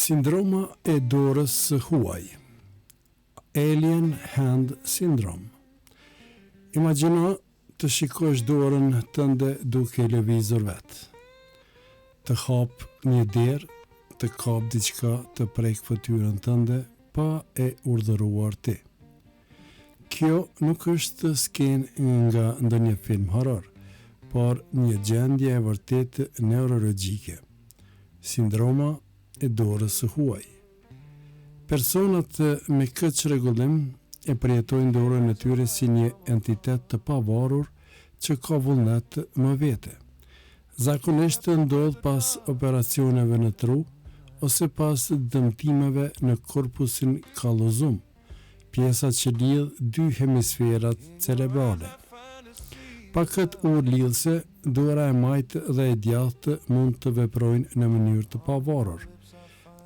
Sindroma e dorës së huaj, Alien Hand Syndrome. Imagjino të shikosh dorën tënde duke lëvizur vetë. Të hapë një derë, të kapë diçka, të prekë fytyrën tënde pa e urdhëruar ti. Kjo nuk është skenë nga ndonjë film horror, por një gjendje e vërtetë neurologjike, sindroma e dorës së huaj. Personat me këtë çrregullim e përjetojnë dorën e tyre si një entitet të pavarur që ka vullnet më vete. Zakonisht ndodh pas operacioneve në tru ose pas dëmtimeve në korpusin kallozum, pjesa që lidh dy hemisferat cerebrale. Pa këtë urë lidhëse, dora e majtë dhe e djathtë mund të veprojnë në mënyrë të pavarur.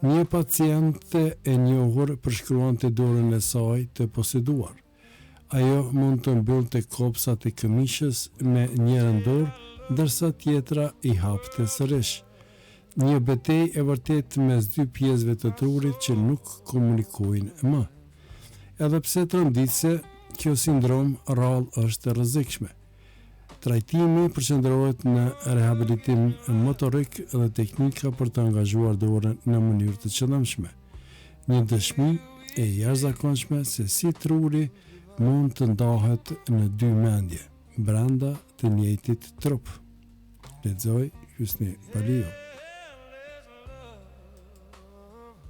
Një paciente e njohur përshkruante dorën e saj të poseduar. Ajo mund të mbyllte kopsat e këmishës me njërën dorë, ndërsa tjetra i hapte sërish. Një betejë e vërtetë mes dy pjesëve të trurit që nuk komunikojnë më. Edhe pse tronditëse, kjo sindromë rrallë është e rrezikshme. Trajtimi përqendrohet në rehabilitim motorik dhe teknika për të angazhuar dorën në mënyrë të qëllimshme. Një dëshmi e jashtëzakonshme se si truri mund të ndahet në dy mendje, brenda të njëjtit trup. Lexoi Hysni Baliu.